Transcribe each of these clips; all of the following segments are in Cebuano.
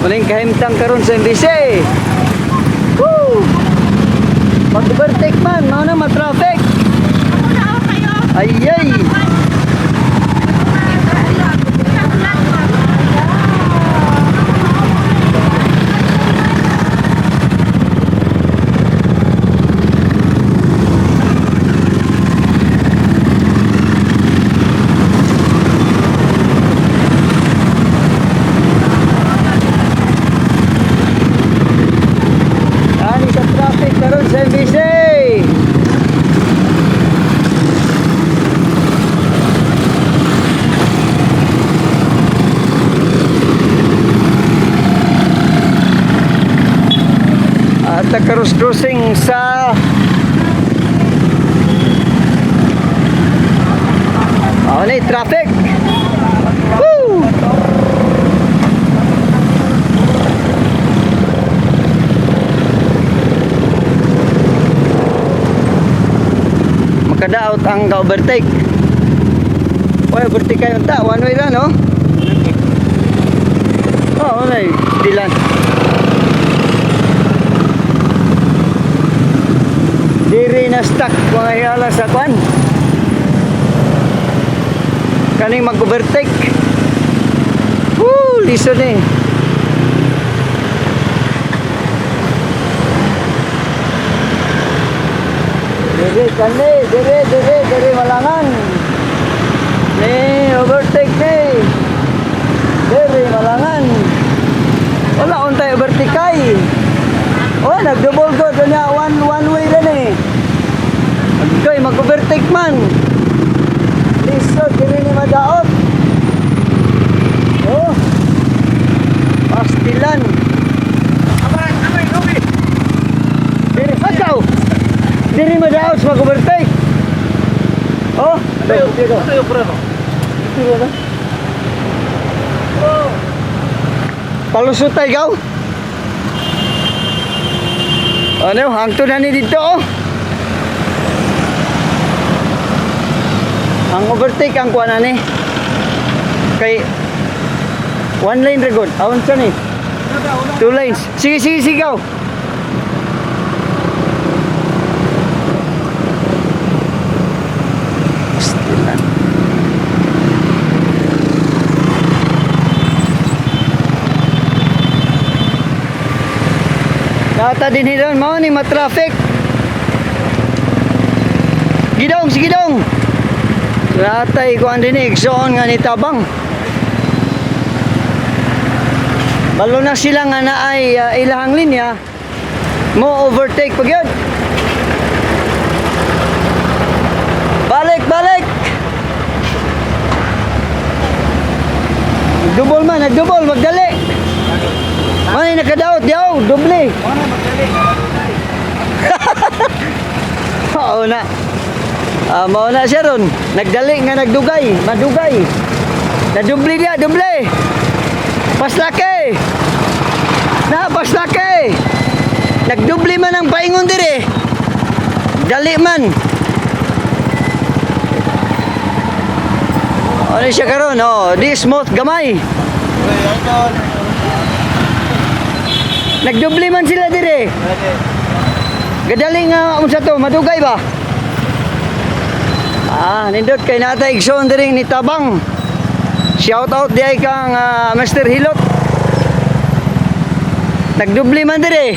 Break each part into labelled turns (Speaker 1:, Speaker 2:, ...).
Speaker 1: Muling kahimtang karon sa MBC. Woo! Mag-overtake man, mao na ma-traffic. Ay ay. Ani sa traffic karon sa MBC. At cross crossing sa. Oh, ni traffic. Woo! Makadaot ang ka-overtake. Oy, overtake kayo ta. One way lang, no? Oo, oh, okay. Dilan. Diri na stuck mga hiyala sa kwan. Kaning mag-overtake. Woo, lisod eh. Dire kani, dire dire dire malangan. Ni overtake ni. Dire malangan. Wala untay overtake kay. Oh, nagdouble go niya one way din eh. Agkay mag-overtake man. Lisod dire ni madaot. Oh. Pastilan. Dire akaw. Dire madaot sa mag-overtake. Oh, Palusot tayo gaw. Ano, hangto na ni dito oh. Ang overtake ang kuha na ni. Kay one lane ra gud. Aon sa ni? Two lanes. Sige, sige, sige gaw. Pastilan. Nata din hilan mao ni ma-traffic. Gidong, sige dong. Natay kuan din eh, igsoon nga ni Tabang. Balo na sila nga naay ilahang linya mo overtake pag yun. Balik, balik. Nagdubol man, nagdubol, magdali. May nakadaot, yaw, doble. Oo na. Ah, mao na siya ron. Nagdali nga nagdugay, madugay. Nadubli niya, doble. Paslaki. Na, paslaki. Nagdubli man ang paingon dire. Dali man. Ano siya karon? Oh, di smooth gamay. Nagdubli man sila dire. Gadali nga unsa to, madugay ba? Ah, nindot kay natay igsoon diri ni Tabang. Shout out diay kang Mr. Hilot. Nagdubli man dire.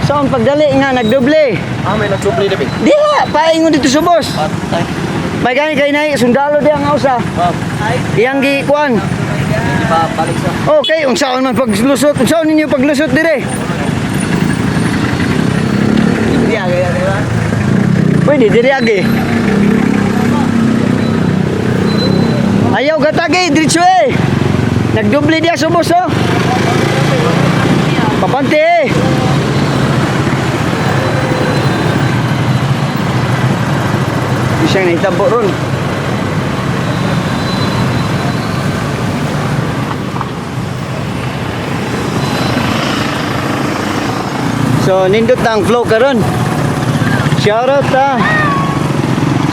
Speaker 1: So ang pagdali nga nagdubli.
Speaker 2: Ah, may nagdubli na ba?
Speaker 1: Diha, paingon dito sa boss.
Speaker 2: Patay.
Speaker 1: May gani kay nay sundalo diha ang usa.
Speaker 2: Ma'am,
Speaker 1: Iyang gikuan.
Speaker 2: hindi pa balik sa.
Speaker 1: Okay, unsaon man paglusot, unsaon ninyo paglusot dire?
Speaker 2: Hindi ah, kaya di ba?
Speaker 1: Pwede dire agi. Ayaw gatagi, diretso eh. Nagdubli diya sa bus oh. Papante eh. Siyang nahitabo ron. So nindot na ang flow karon. Shoutout ta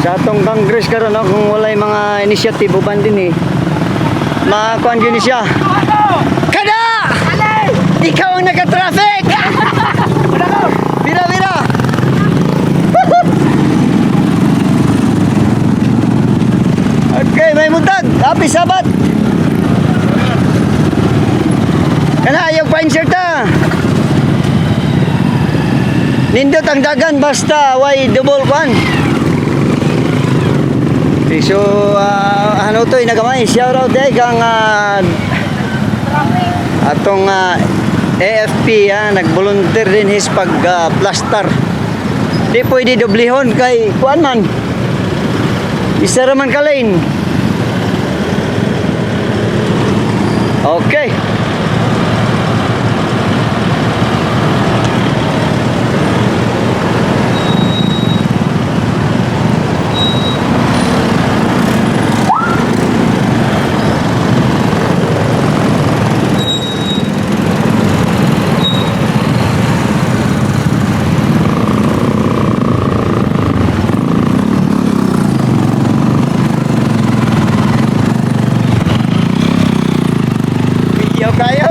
Speaker 1: sa atong Congress karon no, kung walay mga inisyatibo ban din eh. Makakuan yun siya. Kada! Ikaw ang nagka-traffic! Bira, bira! Okay, may muntag. Happy Sabat! Kana, ayaw pa insert ta. Nindot ang dagan basta way double one. Okay, so ano to inagamay? Shout out day kang atong AFP ha, nagvolunteer din his pag plaster. Di pwede doblihon kay kuan man. Isa ra man ka lane. Okay. Video kayo.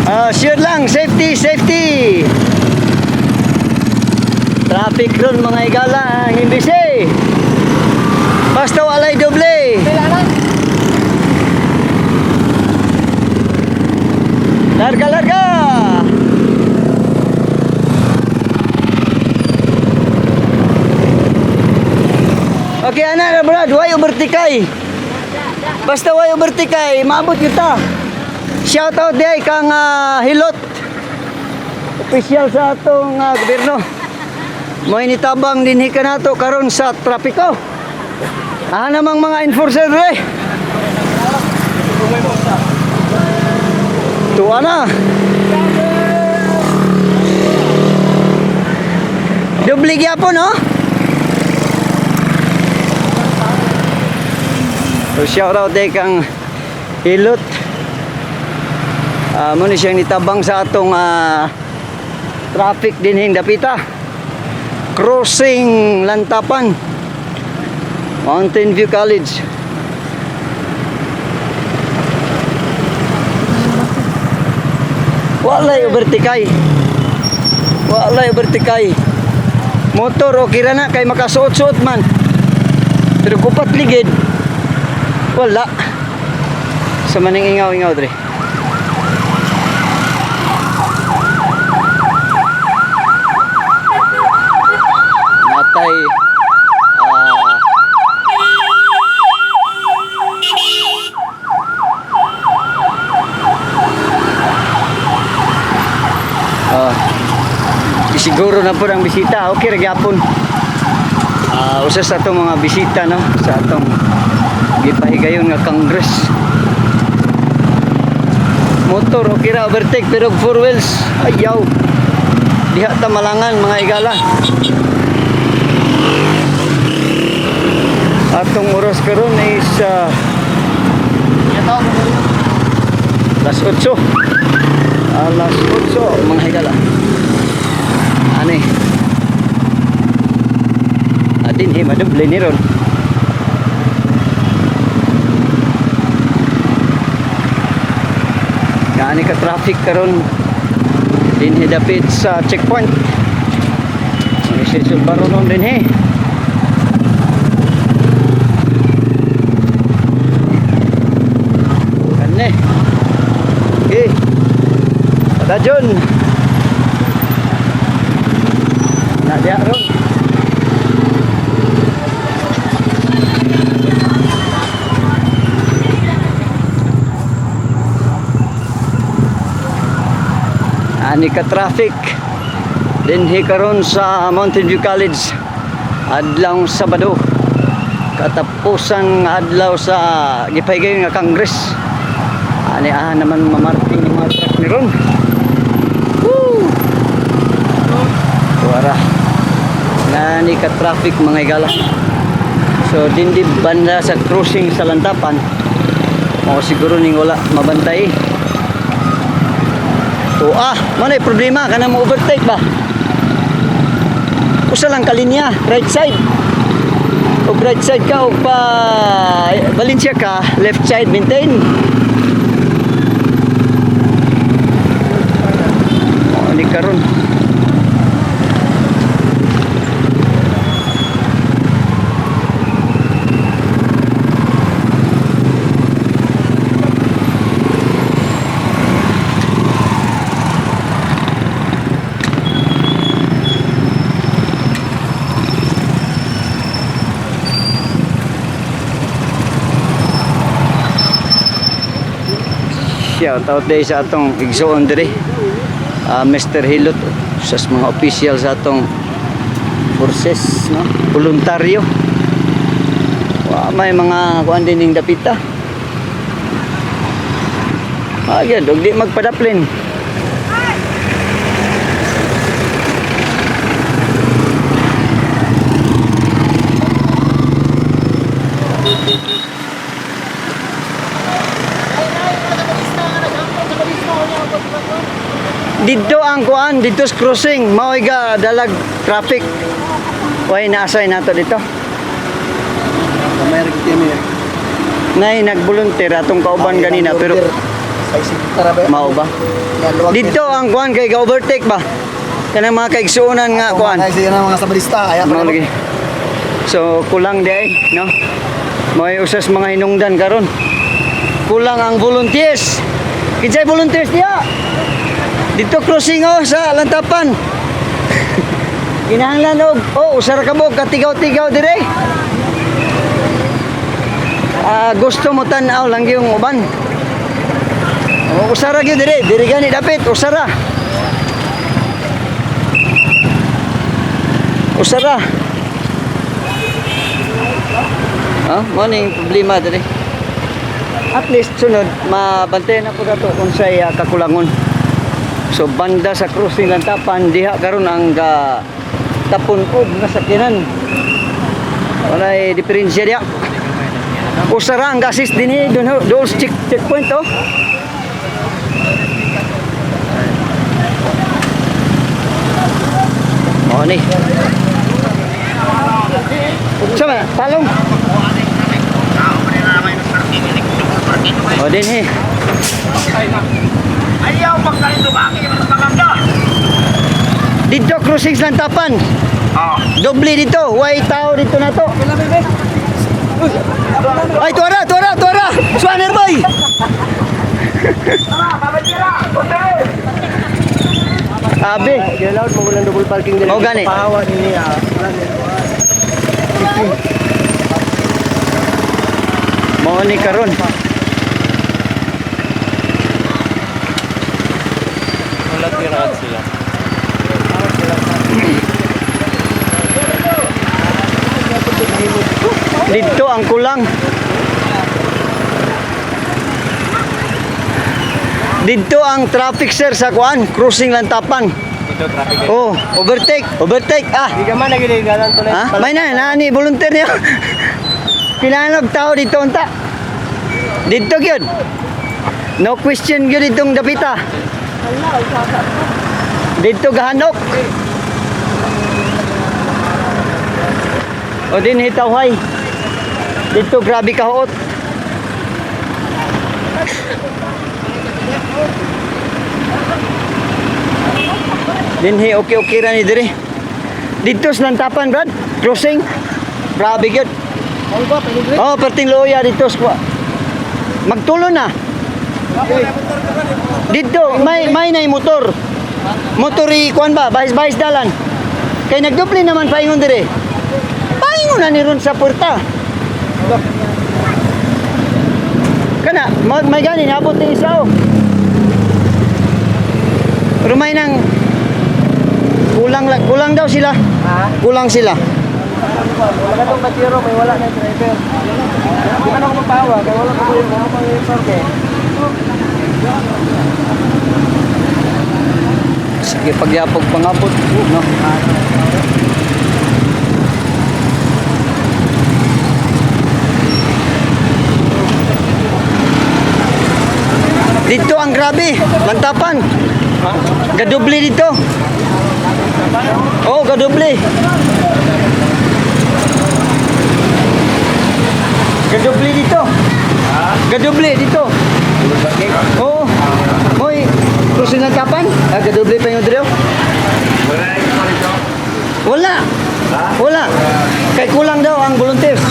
Speaker 1: Ah, sure lang, safety, safety. Traffic ron mga igala ang imbisi. Basta walay doble. Larga, larga! Okay, ana na brad, why overtikay? Basta why overtikay, maabot kita. Shout out day kang Hilot. Official sa atong gobyerno. Mo'y nitabang dinhi kanato karon sa trapiko. Ah namang mga enforcer re. Tuwa na. Doble gyapon, no? So shout out day kang Hilot. Mo ni siyang nitabang sa atong traffic dinhing dapita. Crossing Lantapan. Mountain View College. Walay overtikay. Walay overtikay. Motor okay ra na kay makasuot-suot man. Pero kupat ligid. Wala. Sa maning ingaw-ingaw dre. Natay ah, siguro na po ang bisita. Okay ra gyapon. Usa sa atong mga bisita no sa atong gipahigayon nga Congress. Motor okay ra overtake pero four wheels ayaw. Diha ta malangan mga igala. Atong oras karon is alas 8. Alas 8 mga higala. Ani. Adin hi madoble ni ron. Ani ka traffic karon dinhi dapit sa checkpoint. Ani si Subaru nun dinhi. Kani. Okay. Padayon. Na diha ron. Ani ka traffic dinhi karon sa Mountain View College adlaw Sabado, katapusan nga adlaw sa gipahigayon nga Congress. Ani ah naman mamarting yung mga truck ni ron. Woo! Wara. Nani ka traffic mga igala. So dindi banda sa crossing sa Lantapan. O siguro ning wala mabantay. To ah, mao na problema kana mo overtake ba? Usa lang ka linya, right side. Og right side ka og pa Valencia ka, left side maintain. O ni karon. Shout out day sa atong igsoon diri. Ah, Mr. Hilot sa mga official sa atong forces, no? Voluntaryo. Wa may mga kuan din ning dapita. Ah, gyud og di magpadaplin. Didto ang kuan, didto sa crossing, mao'y ga dalag traffic. Way naasay nato dito.
Speaker 2: Kamay ra gid mi.
Speaker 1: Nay nagvolunteer atong kauban ganina pero
Speaker 2: sa isip tara ba?
Speaker 1: mao ba? Didto ang kuan kay ga overtake ba? Kanang mga kaigsuonan nga kuan.
Speaker 2: Ay sige na mga sabalista, ay
Speaker 1: Mao lagi. So kulang di ay, no? May usas mga hinungdan karon. Kulang ang volunteers. Kinsay volunteers diha? Dito crossing oh sa Lantapan. Kinahanglan og oh usara ka mo katigaw-tigaw dire. Ah, gusto mo tan-aw lang yung uban. Oh, usara gyud dire, dire gani dapit, usara. Usara. Ah, mo ning problema dire. At least sunod mabantayan na po nato unsay kakulangon. So banda sa crossing Lantapan diha karon ang ga tapon og nga sakyanan. Walay diferensya diha. Usara ang gasis dinhi doon doon sa checkpoint oh. Mao ni. Sama, palong. O din eh.
Speaker 3: Ayaw pagkalito ba akin mas maganda?
Speaker 1: Dito crossing sa Lantapan.
Speaker 3: Ah.
Speaker 1: Doble dito. Way tao dito na to. Ay, tuara, tuara, tuara. Swanner boy. Abi.
Speaker 2: Gilawd mo walang double parking dili.
Speaker 1: Mao gani.
Speaker 2: Pahawa nini ah.
Speaker 1: Mao ni karon.
Speaker 2: Wala tirahan sila.
Speaker 1: Dito ang kulang. Dito ang traffic sir sa kuan, crossing Lantapan.
Speaker 2: Dito traffic.
Speaker 1: Oh, overtake, overtake. Ah,
Speaker 2: Di ka man nagiligalan to
Speaker 1: Ha? May na, nani volunteer niyo. Kailangan og tao dito unta. Dito gyud. No question gyud ditong dapita. Dito gahanok. O din hitawhay. Dito grabe kahuot. Dinhi okay okay ra ni diri. Dito sa Lantapan, Brad. Crossing. Grabe gyud. Oh, perting luya dito sa Magtulo na. Dito may may nay motor. Motor i kuan ba? Bahis-bahis dalan. Kay nagdupli naman paingon dire. Paingon na ni ron sa puerta. Kana, may gani naabot ni isa oh. Pero may nang kulang kulang daw sila.
Speaker 2: Ha?
Speaker 1: Kulang sila.
Speaker 2: Wala tong batiro, may wala na driver. Di man ako magpahawa, kaya wala ko yung mga pang-parke.
Speaker 1: Sige, pagyapog pangabot, no? Dito ang grabe, Lantapan. Gadoble dito. Oh, gadoble. Gadoble dito. Gadoble dito. Oo. Hoy, crossing Lantapan. Ah, gadoble pa yung drill. Wala. Wala. Kay kulang daw ang volunteers.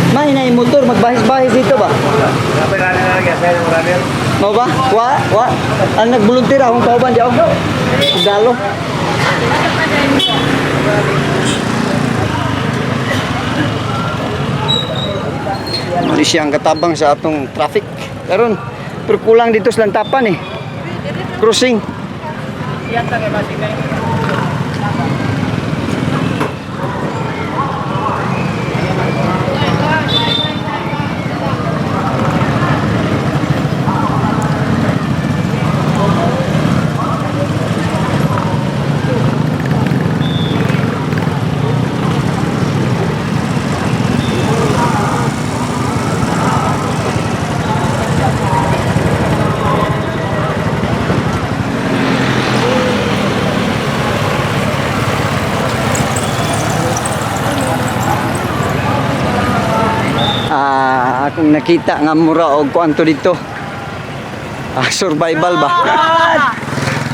Speaker 1: May na yung motor, magbahis-bahis dito ba? Mau ba? Wa, wa. Ang nag-volunteer akong kauban di ako. Dalo. Mali siya ang katabang sa atong traffic. Karon, pero kulang dito sa Lantapan eh. Crossing. Ah, akong nakita nga mura og kuanto dito. Ah, survival ba?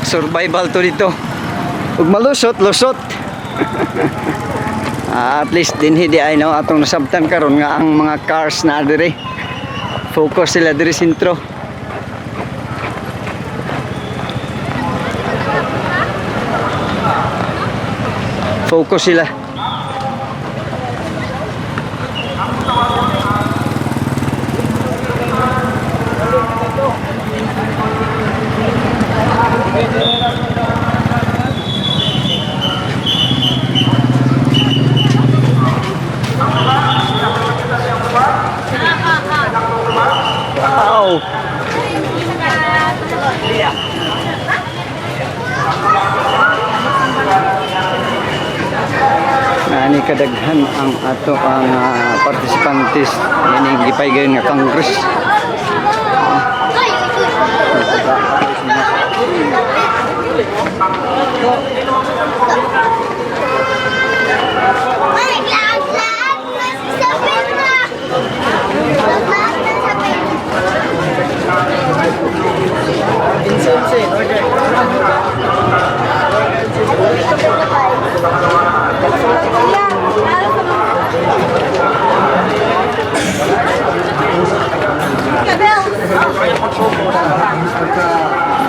Speaker 1: Survival to dito. Ug malusot, lusot. Ah, at least dinhi di ay no atong nasabtan karon nga ang mga cars na diri. Focus sila diri sentro. Focus sila. Wow. Ani kadaghan ang ato ang partisipantes ini gipaygayon nga Congress.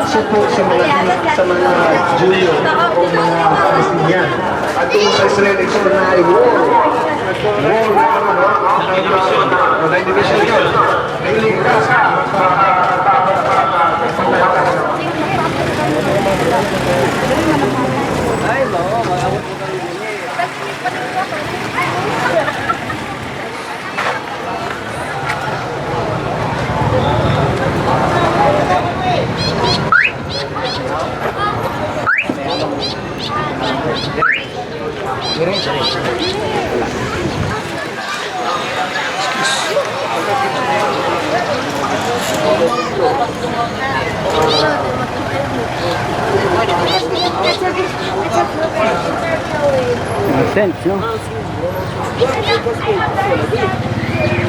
Speaker 4: Supo sa mga Jew o mga Palestinian. At kung sa Israel, ito na ay war. War na naman, no? Nine division yun. Dili ka
Speaker 1: Mga sense, no?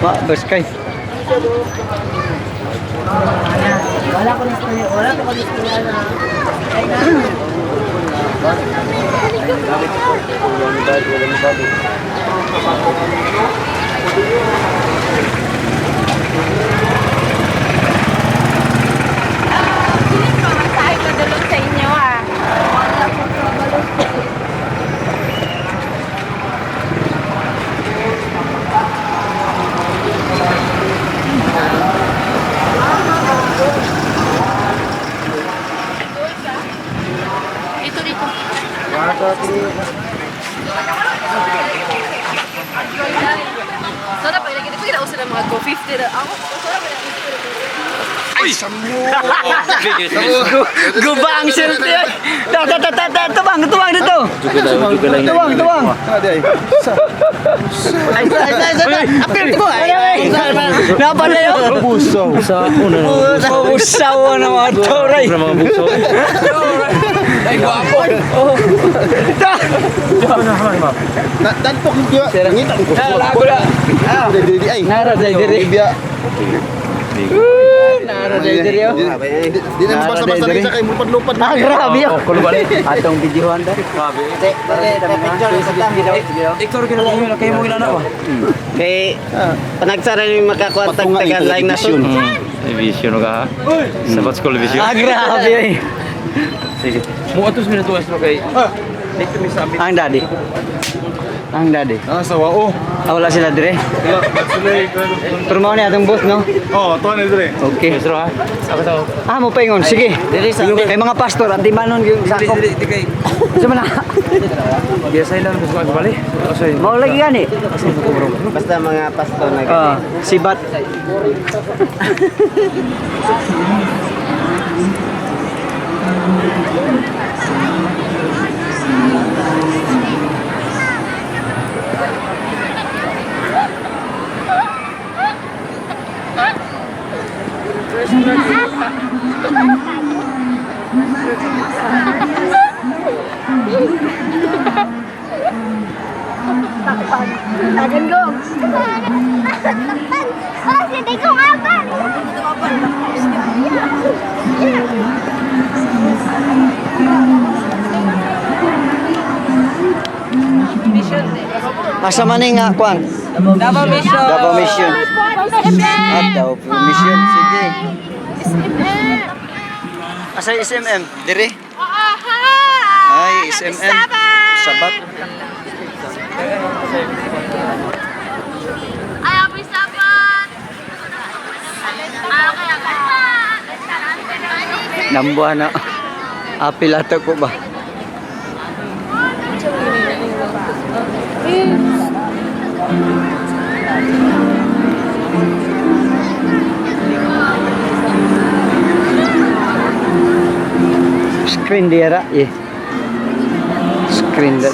Speaker 1: Wa, baskay.
Speaker 2: Wala ko na wala ko na na.
Speaker 5: Pamasahe ko dulog sa inyo ah. Dito, dito. Sana pa, ilagay ko sila mga coffee. 50 na. Ako,
Speaker 1: Guba ang selfie ay. Ta ta ta ta ta tubang tubang dito. Tubang tubang.
Speaker 2: Ay, ay, ay, ay, apil ko. Ay, ay,
Speaker 1: Napa na yun?
Speaker 4: Puso.
Speaker 1: Usaw na mga toray.
Speaker 6: Mga bukso.
Speaker 2: Ay, gwapo.
Speaker 1: Ta.
Speaker 4: Danpok yung biya. Ngita ko.
Speaker 2: Lago na.
Speaker 4: Dili ay.
Speaker 1: Nara day diri.
Speaker 4: Biya.
Speaker 1: Nara day diri. Oh.
Speaker 4: Di na basta-basta rin sa kay lupad-lupad.
Speaker 1: Ah, grabe yun.
Speaker 2: Atong videohan ta. Grabe.
Speaker 6: Iktor kinabuhi na kayo mo ginana ba?
Speaker 2: Kay panagsara ni makakuha tag
Speaker 4: Patungan
Speaker 2: taga
Speaker 4: ito,
Speaker 2: laing nasod.
Speaker 6: Vision ka ha? Sabat school vision.
Speaker 1: Ah, grabe ay.
Speaker 6: Sige. Mo atos minuto no kay. Dito mi sa amin.
Speaker 1: Ang daddy. Ang daddy.
Speaker 4: Ah, sa wao.
Speaker 1: Ah, wala sila dire. Pero mao ni atong boss, no?
Speaker 4: Oh, to na dire.
Speaker 1: Okay.
Speaker 6: Maestro ha. Ako sa
Speaker 1: Ah, mo paingon. Sige. Kay mga pastor, antimanon yung sakop.
Speaker 6: Dili dili kay.
Speaker 1: Sa man na.
Speaker 6: Biasa lang gusto ko bali. Kasi
Speaker 1: Mao lagi gani.
Speaker 2: Basta mga pastor na
Speaker 1: Ah, sibat.
Speaker 7: Oh, sige ko nga ba?
Speaker 1: Asa man ni nga kwan?
Speaker 5: Davao Mission.
Speaker 1: Davao Mission. Ah, Davao Mission. Sige. Asa yung SMM? Dire? Ay, SMM. Sabat.
Speaker 7: Ay, happy Sabbath!
Speaker 1: Nambuha na. Apil ato ko ba? Screen dira eh. Screen da.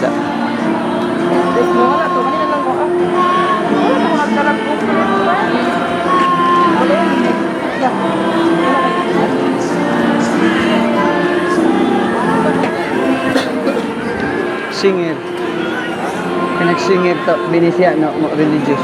Speaker 1: Singer. Pinag-singer to, Benicia, no, mo religious.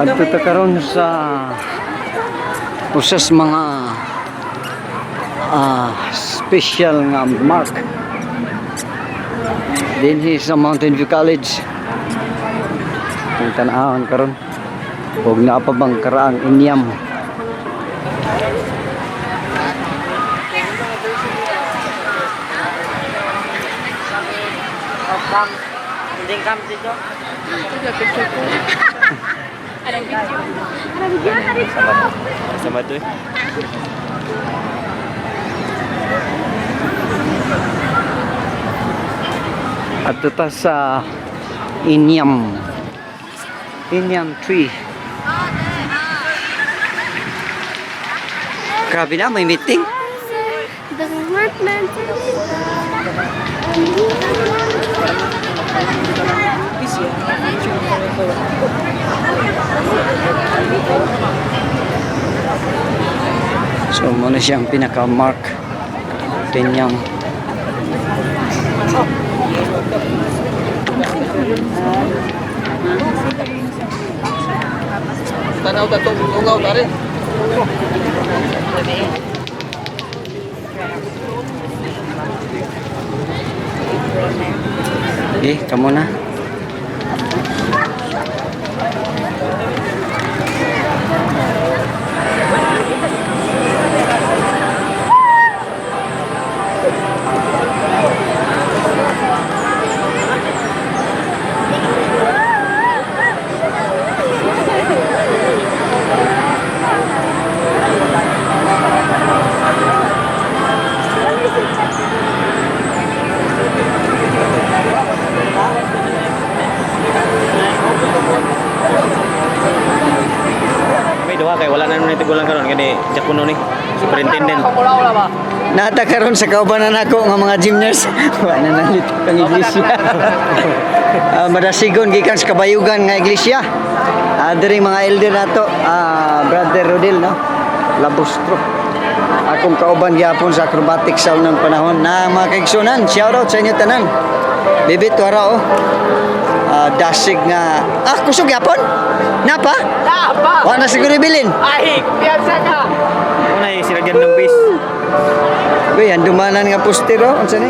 Speaker 1: Adto ta karon sa usas mga special nga mark dinhi sa Mountain View College. Ang tan-awon karon ug naa pa bang karaang inyam.
Speaker 6: Sama to eh.
Speaker 1: Adto ta sa inyam. Inyam tree. Grabe na, may meeting. So, muna siyang pinaka-mark. Tinyam.
Speaker 2: Tanaw ta tong tungaw ta rin.
Speaker 1: Sige, kamo na.
Speaker 6: May duha kay wala na nun tigulang karon kani Jacuno ni superintendent.
Speaker 1: Nata karon sa kaubanan nako nga mga gymnast. Wa na nalit ang iglesia. Madasigon gikan sa kabayugan nga iglesia. Diri mga elder nato, Brother Rodel, no. Labustro. Akong kauban gyapon sa acrobatics sa unang panahon na mga kaigsunan. Shout out sa inyo tanan. Bibit wara oh. Dasig nga kusog gyapon. Napa?
Speaker 5: Napa!
Speaker 1: Wa na siguro ibilin.
Speaker 5: Ay, kumpiyansa ka!
Speaker 6: Una sila gandang base.
Speaker 1: Uy, ang dumanan nga poster oh. Unsa ni?